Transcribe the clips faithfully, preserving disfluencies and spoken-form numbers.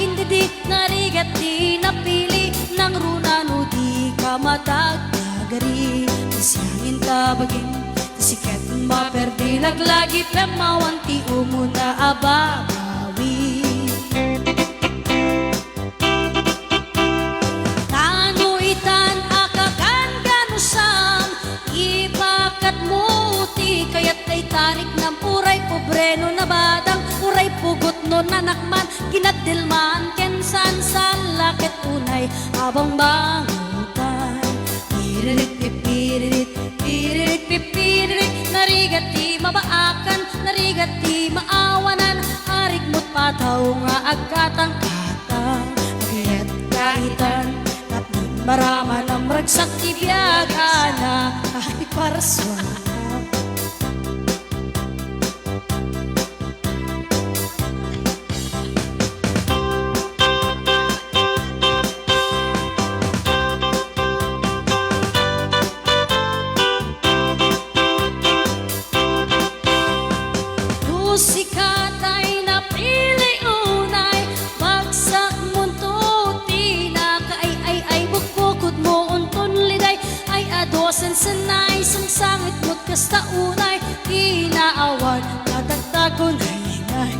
Indi ti narigat ti napili, nangruna no di ka matagtagari. Siangin ta bagim, siket maperdi, laglagi pemmawan ti umuna a babawi. Tano itan a kaganganusam, ipakatmo ti kayat ta itariknam, uray pobre no nabadang, uray pugot no nanakman, ginaddilman ken sansala ket unay a bangbangutan. Piririt, pipiririt, piririt, pipiririt, narigat ti mabaakan, narigat ti maawanan, arigmot pataw nga agkatangkatang, agayat kaitan, tapno maramanam ragsak ti biag a naiparsuanam. No sika tay napili unay, bagsakmonto ti nakaay-ay-ay, bukkukotmo unton liday, ay adu a sensenay, sangsangitmot kasta unay, kinaawan, matagtag unay-nay.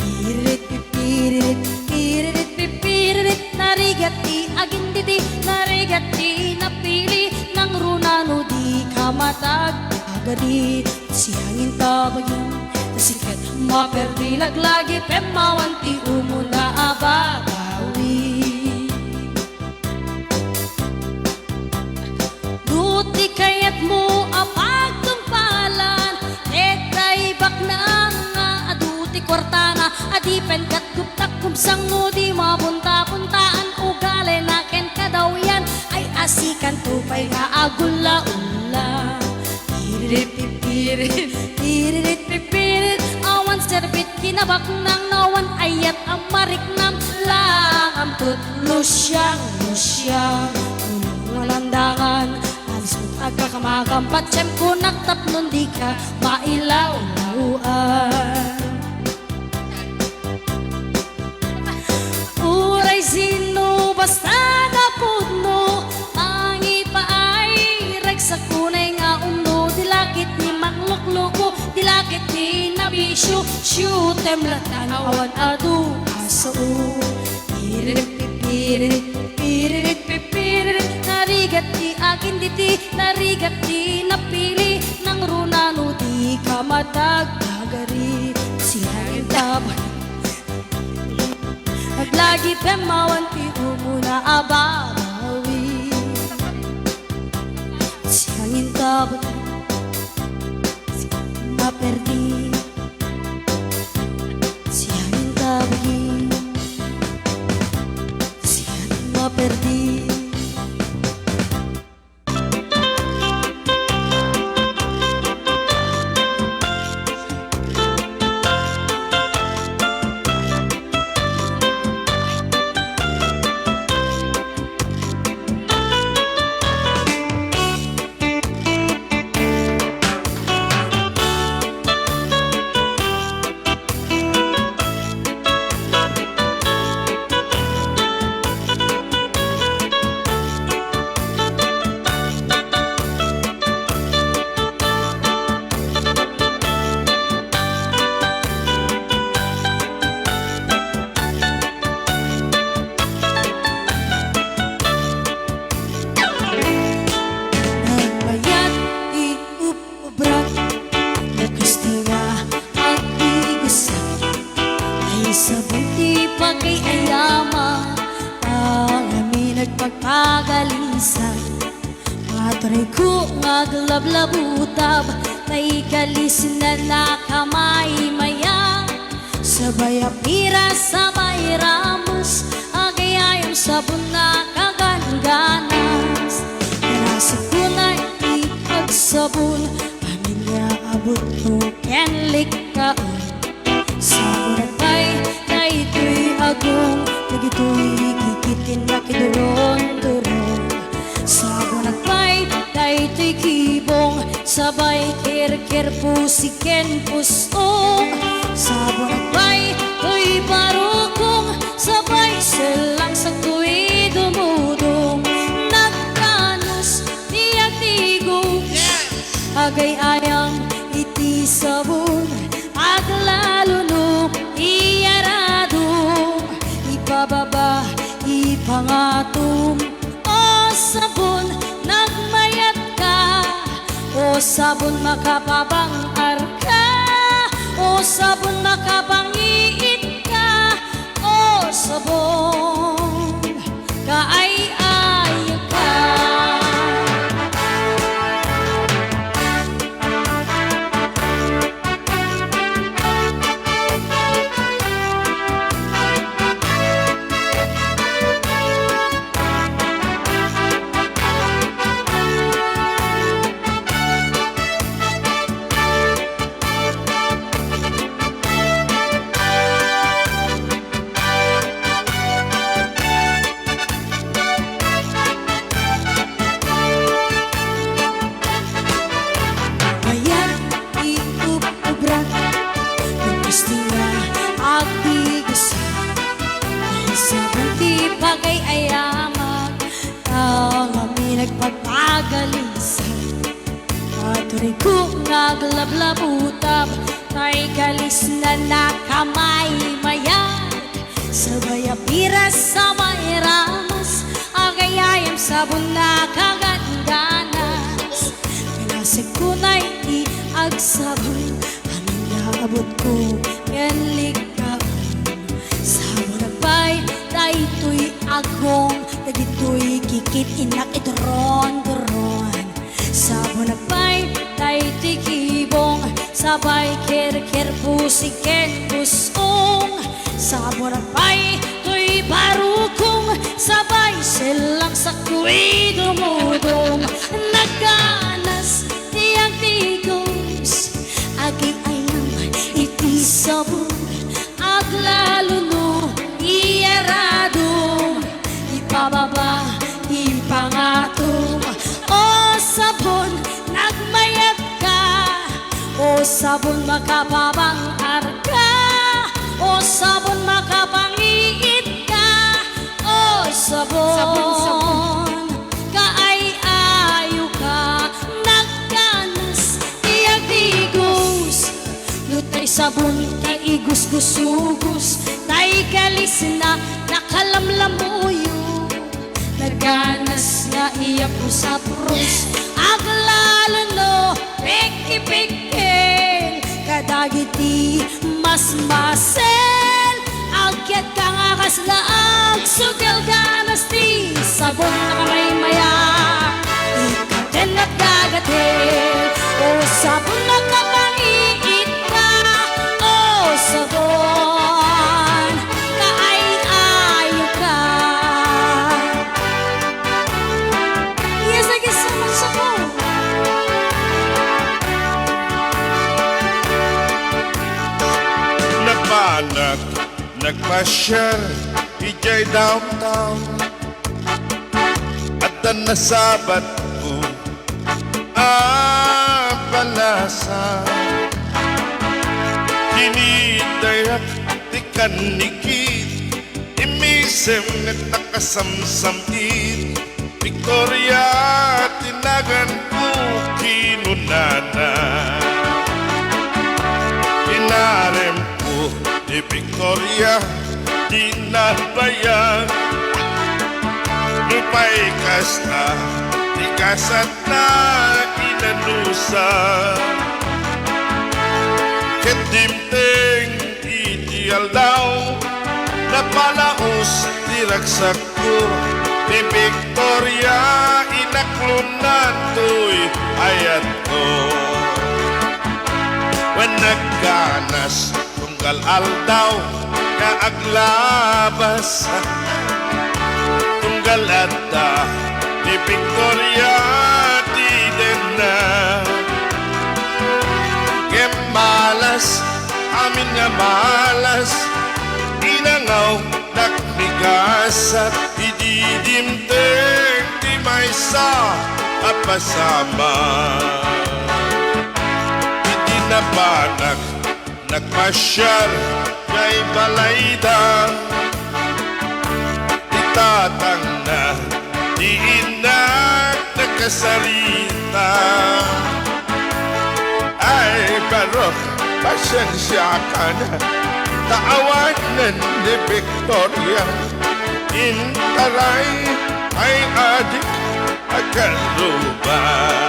Piririt, pipiririt, piririt, pipiririt, narigat ti agindidi, narigat ti napili, nangruna no di ka matagtagari. Siangin ta bagim, ta siket maperdi, laglagi pemmawan ti umuna a babawi. No ti kayatmo a pagtungpalan, dayta ibaknang nga adu ti kuartana, a di pay ket gubtak-gubsang no di mabunta-buntaan, ugalina ken kadawyan, ay asikanto pay nga agulla-ulla. Piririt, pipiririt, piririt, pipirit, awan serbit kinabaknang, no awan ayat a mariknam, laang amtut lusiang, lusiang, tulong nga landangan, alis agkakamagam, patiem kunak tapno dika mailawlawan. Uray sino, basta napudno, mangipaay, ragsak unay nga umno, di lakit ti maklukloko, di lakit ti nabisio, siutem latan awan adu a sao. Piririt, pipiririt, piririt, pipiririt, narigat ti agindidi, narigat ti napili, nangruna no di ka matagtagari. Siangin ta bagim, laglagi pemmawan ti umuna a babawi. Siangin ta bagim, maperdi. Siangin ta bagim, siangin maperdi. Nagbayat ti ubra, kasta nga agdigusa. Ay sabon ti pakiayama, ang amin nagpagpagalisan. Maturayko nga aglablabutab, tay kalisna nakamaymaya. Sabay apira, sabay ramus, agayayam sabon nga kagangganas. Narasik ko na ti agsabon, amin nga abutko ken likkaon. Sabon pay daytoy agong, dagitoy kikit ken nakiduron-duron. Sabon pay daytoy kibong, sabay kirkir, pusi ken pus-ong. Sabon pay toy barukong, Sabay sellang saktoy dumudum, nagkanas ti agtigos. Agay-ayam iti sabon, aglalo no iyaradum, ipababa, ipangatom. O sabon, nagmayatka. O sabon, makapabangar ka. O sabon, makapangiit ka. O sabon, kaay-ay ka. Mayat ti ub-, ubrak, no kasta nga agdigos. Ay sabon ti pagay-ayamak, nagpagpagalisak. Aturayko nga aglablabutab, tay kalisna nakamaymayat. Sabay a piras, sabay ramas, agay-ayam sabon nakaganganas. Kanasekko na iti agsabon, amin nga abutko ken likkaon. Sabon pay daytoy agong, dagitoy kikit-innak iduron-duron. Sabon pay daytoy kibong, sabay kerker, pusig ken pusong. Sabon pay toy barukong, sabay sellang saktoy dumudum. Nagkanas ti agtigos, agay-ayam iti sabon. Aglalo no iyaradum, ipababa, ipangatom. O sabon, nagmayat ka. O sabon, makapabangar ka. O sabon, makapangiit ka. O sabon, sabon, sabon, kaay-ayo ka. Nagkanas ti agdigos. No tay sabon ti igusgusugus, tay kalisna nakalamlamuyo. Nagkanas nga iyapusapros, aglalo no pekki-pekkel kadagiti masmasel. Agyatka nga kasla agsugal, kanas ti sabon a kamaymaya. Ikaw ti nagdagatel, o sabon a kapangiit ka, o sabon, kaay-ayo ka. Yes, I guess so much ako. Napanak nagpasiar idiay downtown. Adda nasabatko a balasa. Kinidayak ti kannikit, imisem met nakasamsam-it. Victoria ti naganko, kinunana. Inaremko ti Victoria, di nabayag. Nupay kasta ti kasatna, inanusa. Ket dimteng iti aldaw, napalaos ti ragsak Ti Victoria, inaklonnan toy ayatko. Wen nagkanas tunggal aldaw nga aglabas, tunggal adda ni Victoria ti denna. Ngem malas, amin nga malas, inangaw Nagmigasat idi dimteng ti maysa a pasamak. Idi napanak, nagpasiar jay balayda. Tatangna, di innak nakasarita. Ay, barok, pasensiakan. Taawanen ni Victoria. Intaray, ay adik, agarubay.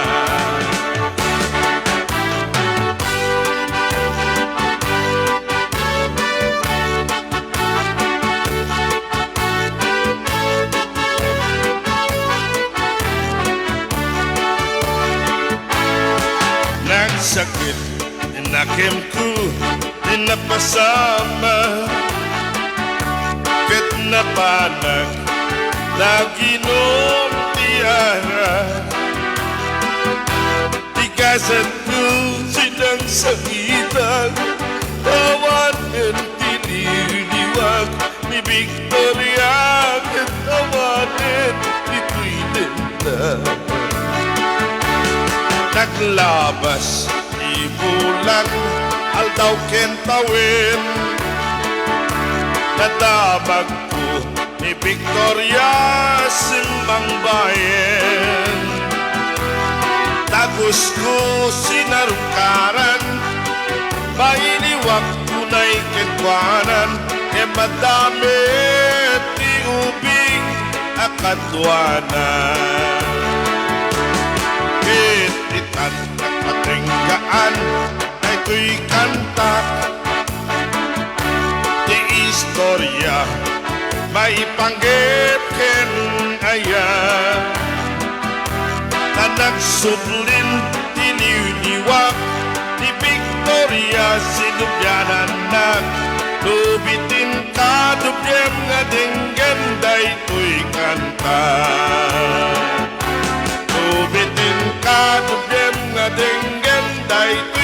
Nagsakit ti nakemko, ti napasamak, ket napanak, naginom ti arak. Ti kasanko, sinangsakitan, awanen ti liwliwak ni Victoria ket awanen ditoy denda. Naglabas ti bulan, aldaw ken tawen, nadamagko ni Victoria simmangbaen. Dagusko sinarukaran, mailiwak unay kenkuanan, ngem madamit ti ubing a kaduana. Ket itan nagpatenggaan daytoy kanta. Ti istoria maipanggep ken aya, ta nagsublin ti liwliwak ni Victoria sinublianannak. No bitin kadubliem nga denggen daytoy kanta. No bitin kadubliem nga denggen daytoy